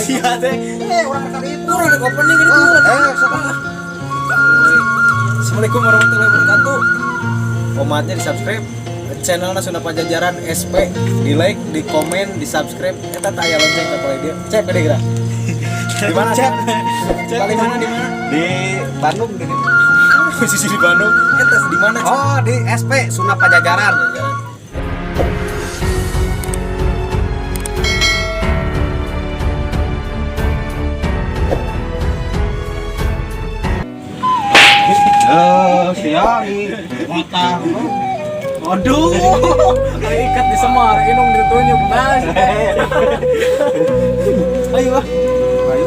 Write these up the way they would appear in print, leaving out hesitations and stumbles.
Sia teh. Urang kali itu. Urang rek opening ini tuh. Sok. Assalamualaikum warahmatullahi wabarakatuh. Omatnya di subscribe channelnya Sunda Pajajaran SP, di like, di komen, di subscribe. Eta teh aya lonceng teh boleh dia. Cep gede geura. Di mana, Cep? Paling mana, di mana? Di Bandung di Posisi di Bandung. Eta di mana, Cep? Oh, di SP Sunda Pajajaran. Pajajaran. Siang mata. Aduh, ikat di Semar, inung ditunjuk, Mas. Ayo ah. Ayo.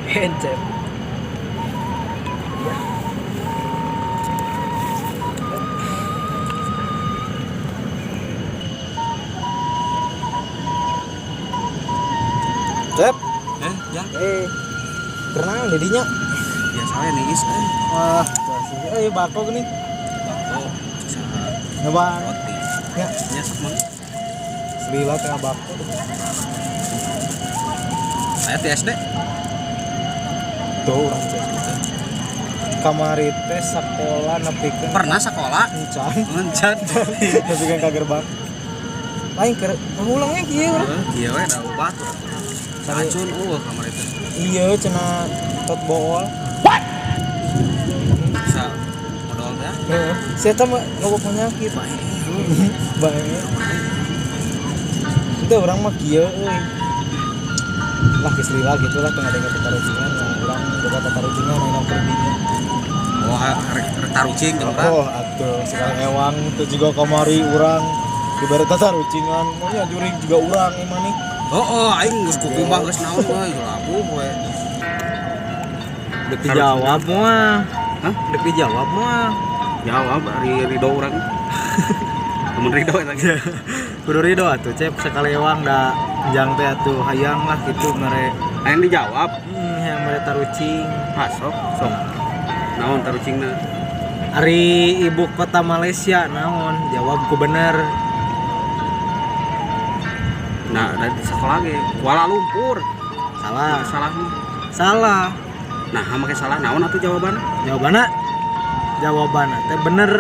Encep. Cep. Ya. Kenal dedinya. Biasa we niis eh. Wah, bako gini. Bako Nyoba. roti. Ya, Nya sok mah. selila tengah bako. Saya di SD. Tuh urang teh. Kamari teh sakola nepikeun Pernah sekolah? encan. Encan. Nepikeun ka gerbang. Lain keur ngulangnya kieu urang. Iya we da obat. Racun eueuh kamar itu. Iya cenah tot bool. Bisa modal teh. Heeh. Sia teh mah loba penyakit. Bae. Itu urang mah kieu euy. Lah geus lila gitu lah teu ngadenge tatarucingan, nah, urang boga tatarucingan anu keur dinya. Oh, rek tarucing jeung urang. Oh, atuh sekali ewang itu juga kamari urang dibere tatarucingan, maunya jurig juga urang emang nih. Oh, aing geus kukumbah geus naon euy, labuh we. Dek dijawab mah. Hah? Dek dijawab mah. Jawab ari ridho urang. Mun ridho eta ge. Kudu ridho atuh Cep sekali ewang da jang teh atuh hayang lah gitu mere Hayang dijawab. Hayang mere tarucing. Ha sok. Sok. Naon tarucingna? Ari ibu kota Malaysia naon? Jawab ku bener. Nah, dari sekolah ge Kuala Lumpur. Salah. Salah mah. Salah. Nah, make salah naon atuh jawabanna? Jawabanna? Jawabanna teh bener.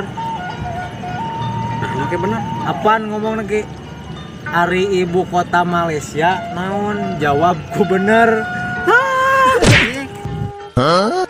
Nah, make bener. Apaan ngomong lagi? Ari ibu kota Malaysia naon? Jawab ku bener. Hah?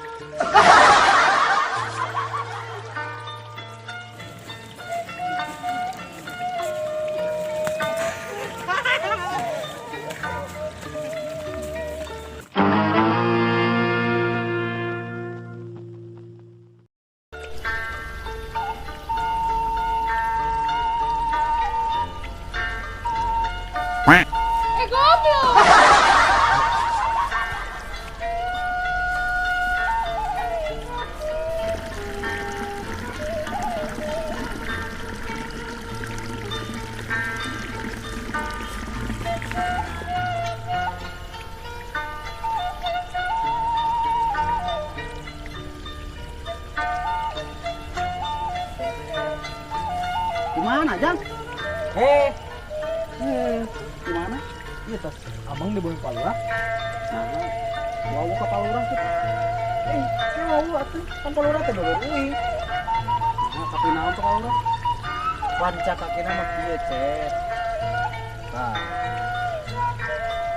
Di mana, Jang? Di mana? Iya tas. Abang di bawah palura. Nah, mau ke palura tuh. Mau atuh. Kan palura teh dulur euy. Nah, tapi naon tuh palura? Lanca kakina mah kieu, Cep. Nah.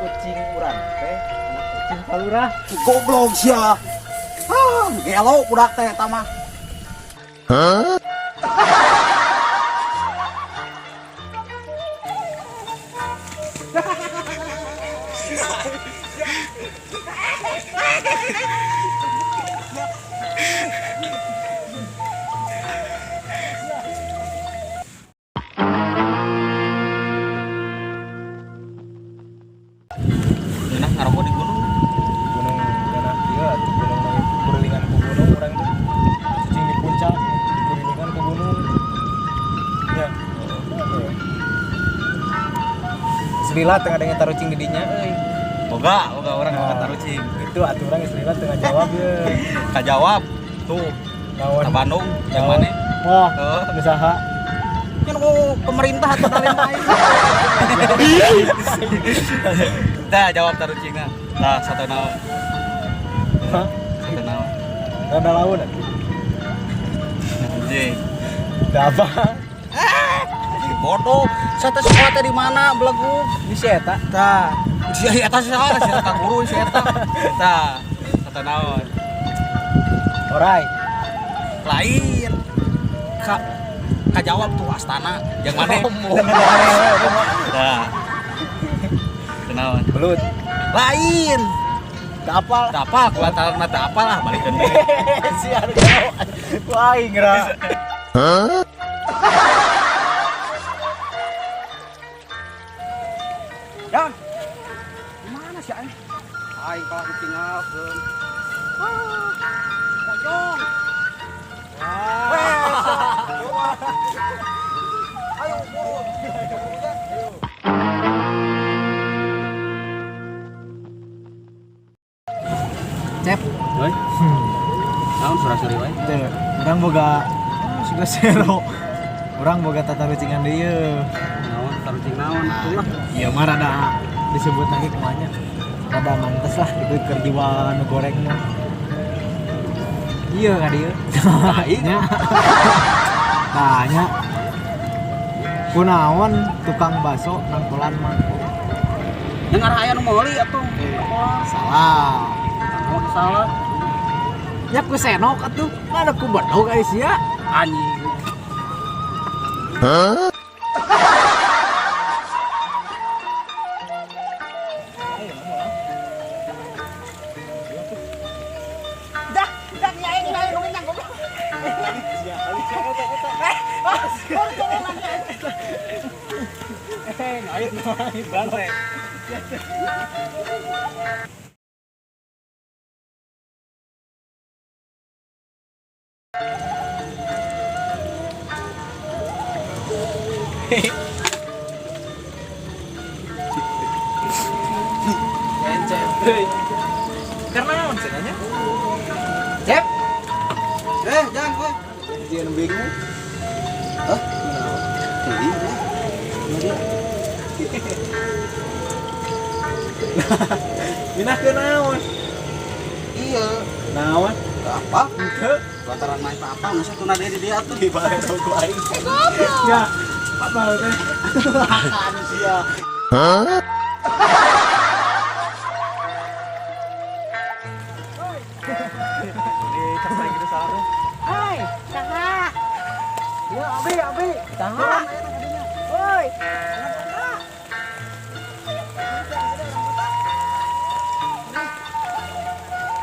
Ucing urang teh anak ucing palura. Goblok sia. Ah, gelo budak teh eta mah. Huh? Ngeunah ngarokok di gunung. Gunung ngeunah kieu atuh gunung kurilingan ku gunung urang teh. Cicing di puncak kurilingan ku gunung. Ya. Selila tengah dengan tarucing di dinya euy. Boga, boga orang boga tarucing. Gitu. Itu aturan istrinya tengah jawab ya. Kajawab. Tuh. Naon? Ka Bandung yang mana? Wah, Heeh. usaha. Kan ku pemerintah atau lain lain. Tah jawab tarucingna. Tah satu naon. Hah? Satu naon. Rada laun atuh. Anjing. Da apa? Anjing bodoh. Sate sekolah teh di mana belegu? Di si eta. Tah. Si eta saha? Si eta guru si eta. Tah. Satu naon. Orai. Lain. Ka kajawab tuh astana. Yang mana? Tah. Satu naon. Belut. Lain. Da apal. Tak apa, kulantaran mah tak apa lah, balikeun deui. Si anu jawab. Ku aing ra. Yan. Gimana sih aing? Aing kalau ditinggalkeun. Ah, pojong. Wah. Ayo buru. Cep. Oi. Naon sura-suri wae? Teu, urang boga sudah zero. Urang boga tatarucingan deui ye. Naon tarucing naon atuh lah. Iya mah rada disebut lagi kumanya. Rada mantes lah gitu keur jiwa nu goreng mah. Iya ka dieu. Nya. Tanya. Kunaon tukang bakso nangkolan mah? Yang arah aya nu meuli atuh. Salah. Naon salah? Nya ku senok atuh. Mana ku bedog ai sia. Anjing. Dah, nyaing nyaing nu ngenyang goblok. Ngait ngait bangse. Karena naon cenah? Cep. Jangan we. Jangan bingung. Hah? Teuing we. Minah ke naon? Iya. Naon? Teu apa? Henteu. Lantaran main teu apa, nu satuna deui di dia atuh. Di balik ku aing. Ya, apa teh? Makan sia. Hai, saha? Ya, abi, abi. Saha?